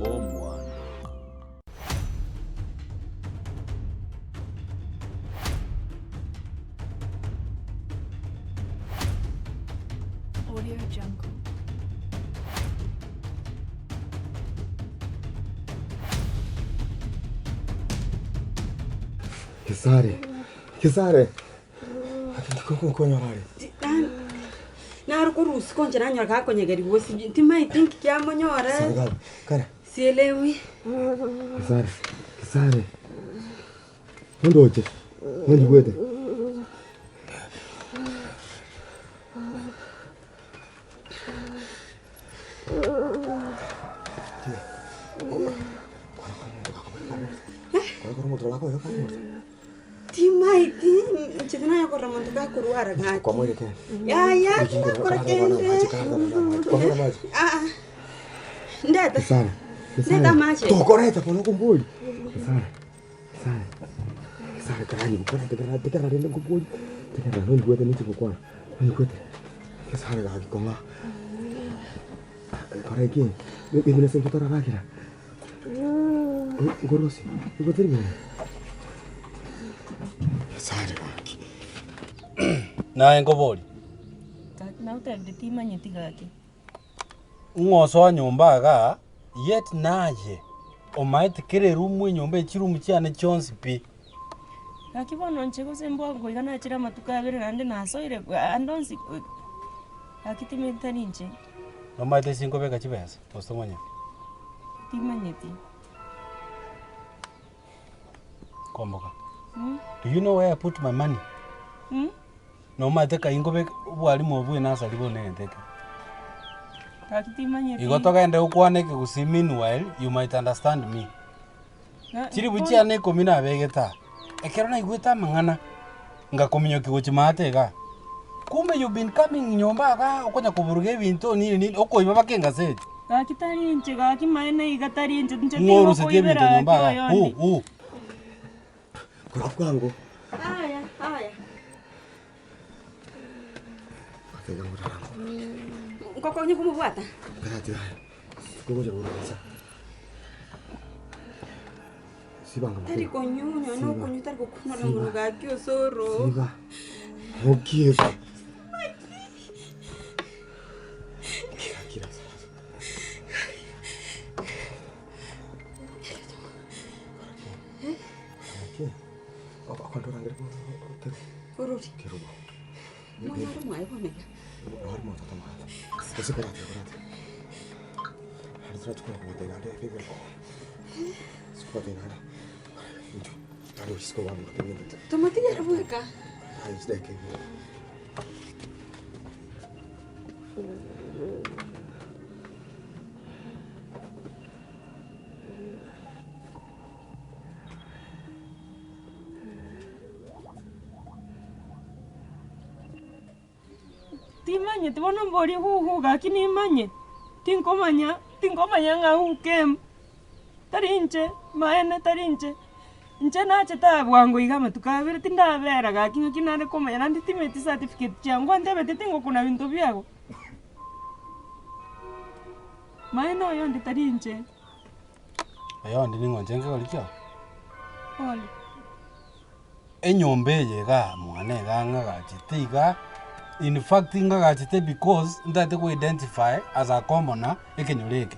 Omwando. Audio Jungle. Gesare, Gesare, nkonyora are. Naro korwa usiku inche nanyora gakonyegerigwa gose timaeti nki kiamonyora, Gesare gabi, kare. sielewi. Gesare, Gesare. Ondoche, onjigwete. Timaeti inche tinanya korora monto gakorwara gaki. Yaya tinakora kende. Aa ndeta ndeta amache. Tokoreta bono okombori. Gesare, Gesare, Gesare karani gokora tegerera tegerera rende nkoborie. Tegerera nonigwete ninche ngokwana, nonigwete. Gesare gaki kong'a kora eki buna ase intwe toraragera nkorosie nigo teri bene. Gesare gaki. Naye nkoborie. Gaki nagotebire timanyeti gaki. Ng'o osoa nyomba igaa, yet naye omaete kera eroom enyomba eye chiroom chiane chionsi pi. Gaki bono inche gose mbwango iga nachire amatuko abere naende nasoire ande onsi gaki timanyeti tari inche. Nomaete ase nkobeka chibesa gose tomanyeti? Timanyeti. Kwamboka, do you know where I put my money? Nomaete kai nkobeka obwalimu obwo bwe nursery bono egento eke. Gaki timanyeti. Igo togende gokwana ekegusii meanwhile you might understand me. Chiribu chiane ikomi nabegete aa, ekero naigwete amang'ana, ngakominyokia gochia maate igaa. Kumbe you've been coming nyomba igaa okonya koburuga ebinto nini nini, okoiba mpaka engaseti. Gaki tari inche, gaki maene iga tari inche, inche Ng'o orusetie tingokoibera ebinto nyomba gaki igaa? Who, oyondi. who? Kora bwango. Aya, aya. Nkokonye komobwata? Tari konyunywa nokonywa tari gokunora monwe gaki osoro. Orori. Mwana ore mwaye bono iga. Tomotige ere bweka. Timanyeti bono mborie huhu gaki nimanye, tinkomanya, tinkomanya ng'a who came, tari inche, maene tari inche, inche nachete aa bwango iga amatuko abere tindabera gaki ng'aki nare komanya naende timanyeti certificate chiango antebeti tingokuna binto biago. Maene oyonde tari inche. Oyondi ning'o inche nkegori kiao? Pole. Enyomba eye igaa mwane igaa ng'agachete igaa, in fact ng'agachete because ntagete go identify as a commoner ekenyoro eke.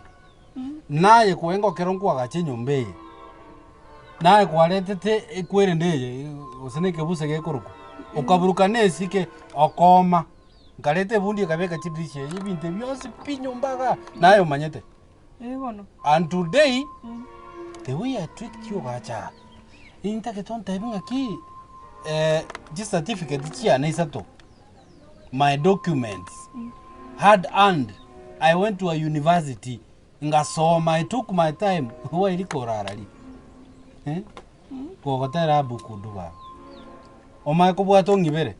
Naye kwenga ekero nkoagacha enyomba eye, naye kwaretete ekwerende eye gose na ekebuse gekorokwa, okaburukana esike okooma, nkareta ebundi ekabeka chidirisha eye ebinto ebi bionsi pi nyomba igaa, naye omanyete. Eh bono. And today, the way I tricked you ogacha aa, intagete ontebi ng'aki chicertificate chiane isato, my documents, hard earned, I went to a university, ngasoma, I took my time, wairi korara ri? Eh, kogotera abukundu baba. Omanye kobwata ong'ibere.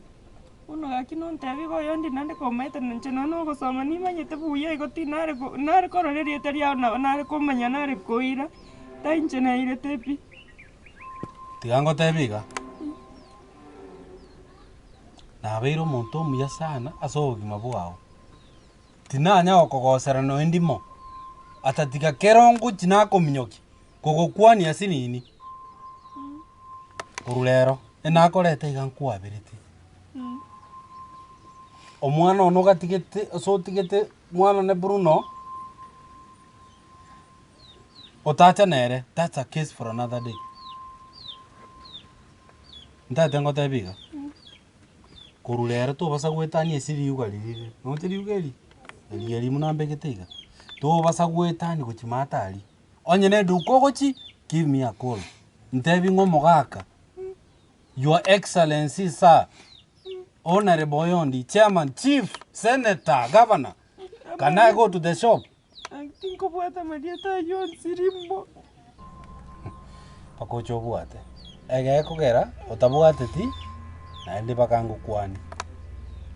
Bono gaki nontebie iga oyondi naende komaete na inche nonya nogosoma nimanyete buya igo tinare ko nare korora erieta riao nabo nare komanya nare koira, ta inche nairete pi. Tiga ngotebie iga, nabeire omonto omuya sana ase obogima bwao, tinanya gokogosera nonya ndimo. Atatiga kero ngochia nakominyokia, kogokwania ase nini, korwa rero, enakorete iga nkwaberete. Omwana one ogatigete ase otigete mwana one Bruno, otacha nere, that's a case for another day. Ntagete ngotebie iga, korwa rero tobasa goetania ase riuga riria rire, noche riuga eri, eri eri buna mbegete iga, tobasa goetania gochia maate aria, onye na eduka ogochia, give me a call, ntebi ng'a omogaka, your excellency sir, honourable oyondi, chairman, chief, senator, governor, can I go to the shop? Tinkobwata amarieta ayio onsi rimo. Mpaka oche obwate. Egekogera otabwateti, naende mpaka ngokwanie.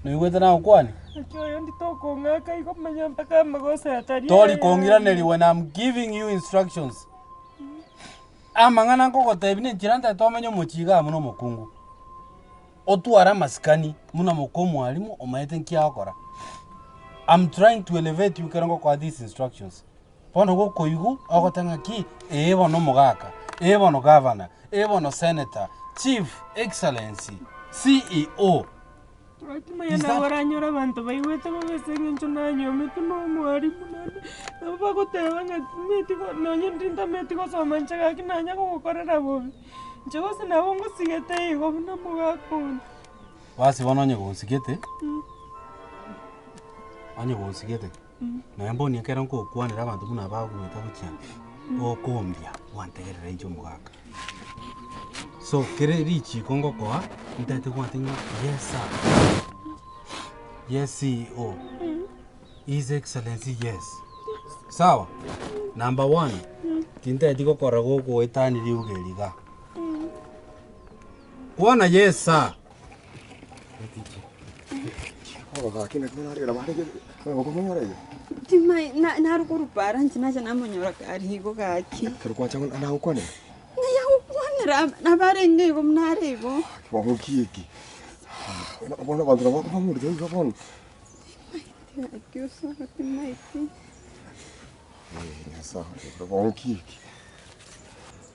Noigwete nagokwania? Naki oyondi tokong'aka igo manya mpaka amagoso atari Tori kong'iraneria when I'm giving you instructions. Amang'ana nkogotebia na enchera ntagete omenye omochie iga amo na omokungu. Otware amasikani buna moka omwalimu omanyete nki agokora. I'm trying to elevate you ekero ngokoa these instructions. Bono gokoigwa ogoteba ng'aki ee bono omogaka, ee bono gavana, ee bono senator, chief, excellency, CEO. Timanya nabo oranyore abanto baigwete bobe ase eng'encho nanyometwe na omwalimu naende nabo bagoteba ng'a timanyeti go nonye ntintameti gosoma inche gaki nanya gogokorera bobe. Inche gose nabo ngosigete igo buna omogaka one. Basi bono onye gonsigete, onye gonsigete, nonya mboni ekero nkokwanera abanto buna bagoeta gochia gokombia gwantegerera inche omogaka. So kere richiko ngokoa, ntagete gwate ng'a yes sir, yes CEO, his excellency yes, sawa? Number one, tintageti gokora gogoetania riuga eri igaa. Kwana yes sir. Timai na naro korwa para inche nacha namonyora kare igo gaki. Ekero gwacha nagokwanera? Ng'ai agokwanera nabo arenge igo buna are igo. Bono ki eki? Bono abanto nabo bakomorete iga bono. Timaeti gaki osoro timaeti. Nyasae bono ki eki?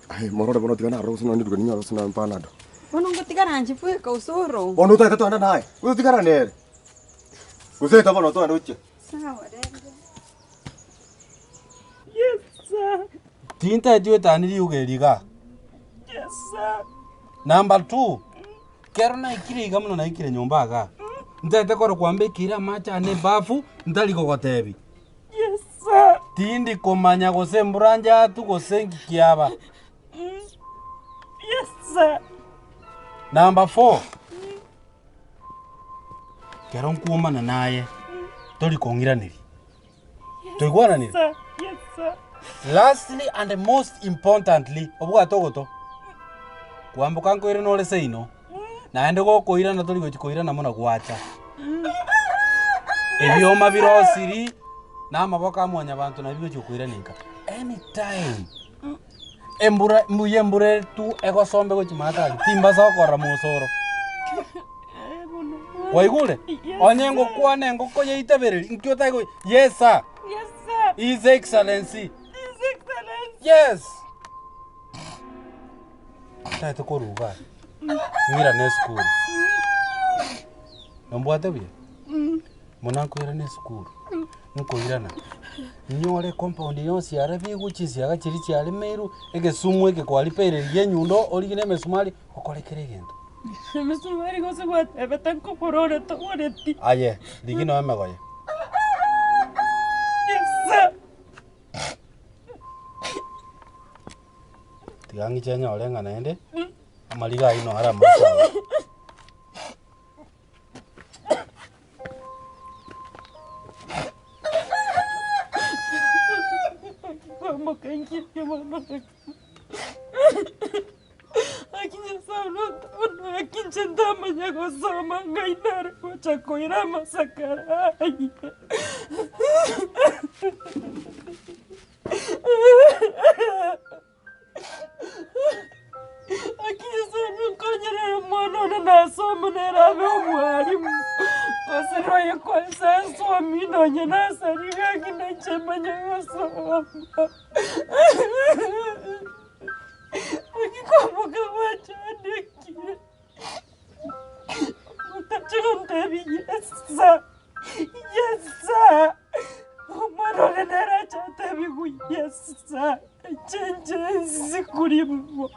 Aye morore bono tiga narore gose nonye riruga ninyore gose nonye panado. Bono ngotigara inche bweka osoro. Bono otagete togende naye, gose tigara nere? Gose eta bono togende gochia? Sawa rende. Yes sir. Tintageti goetania riuga eri igaa. Yes sir. Number two, kero naikire iga buna naikire nyomba igaa, ntagete korwa kwambekeire amache ane ebafu, ntari kogotebia. Yes sir. Tindi komanya gose embura njatu gose nki kiaba. Yes sir. Number four, kero nkwomana naye, tori kong'iraneria. Toigwananire? Sir. Yes sir. Lastly and most importantly, obwate ogoto, kwamboka nkoirana ore seino, naende gokoirana tori gochi koirana buna gwacha. Ebioma birosiri na amaboko a mwanyabanto nabio bigochi gokoirania nka. Anytime embura mbuya embura etu egosombe gochi maate aria, timbasa gokorora mosoro. Kwaigure? Onye ngokwana engoko yaitabereri, nki otari yes sir. Yes sir. His Excellency. His Excellency. Yes. Tagete koruga. Ng'irane esukuru. Nombwate buya? Buna nkoirana esukuru, nkoirana, nyore compound yonsi yarabiwu, chinsiaga chiria chiaremeirwe, egesumu eke kwaripereria enyundo origie na emesumari, okore kera egento. Emesumari gose gwatebete nkogora ore togoreti. Aye, rigia nonya emegoye. Yes sir. Tiga ng'iche nyore ng'a naende, amariga ayio naro are amache aya. Kwamboka nkirie bono Naki Nyasae one naki inche ntamanya gosoma ng'ai nare gocha koira amasakara ayio. Naki Nyasae ninkonyerere omwana one nasome nere abe omwalimu, gose noye kwansa asomi nonye nasarire gaki nainche. Timanya gosoma. Naki kwamboka gwachandekire. Otache gontebia yes sir, yes sir. Omwana one nere ache atebigwe yes sir, inche inche nsi koribwa.